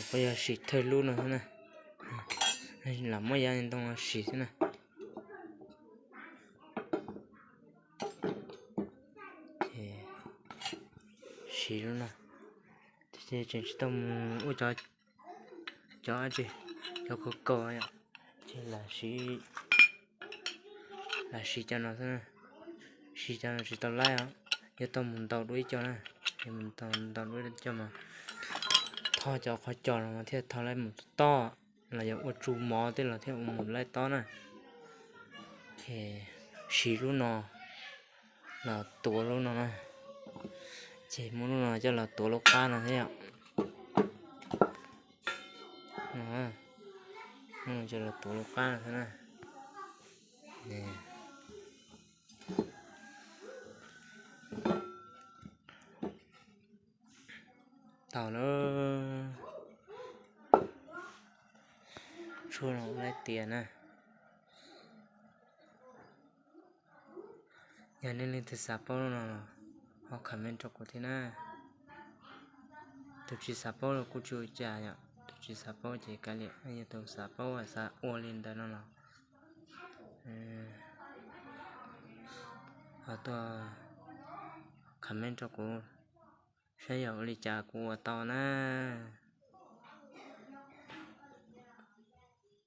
Kuv yog siv thawj lub no xwb na. Lam muab yav ntoo no siv xwb na. Siv lub no. Tseem tsis tau mus ua cov, cov, cov khov kaus yom, ces lam siv cov no xwb na. Siv cov no tsis tau laib os, yuav tau mus ntaus dua ib co na. Yuav mus ntaus dua ib co mas thov cov qhov cos no mas thiaj thov laib mus toj, los yog ua tsu mov tej los thiaj ua mus laib tob na. Ces siv lub no los tuav lub no na. Ces muab lub no coj los tuav lub qab no thiab yom. Coj los tuav lub qab no thiab na. Tau lawm. Tshuaj no ua laib tias na. Yog nej leej twg xav paub lub no los ho comment rau kuv thiab na. Tus tsis xav paub los kuj tsis ua cas yom, tus tsis xav paub ces kav liam, yog tus xav paub xav ua li ntawd no los ho tuaj comment rau kuv saib yog ua li cas kuv ua tau na.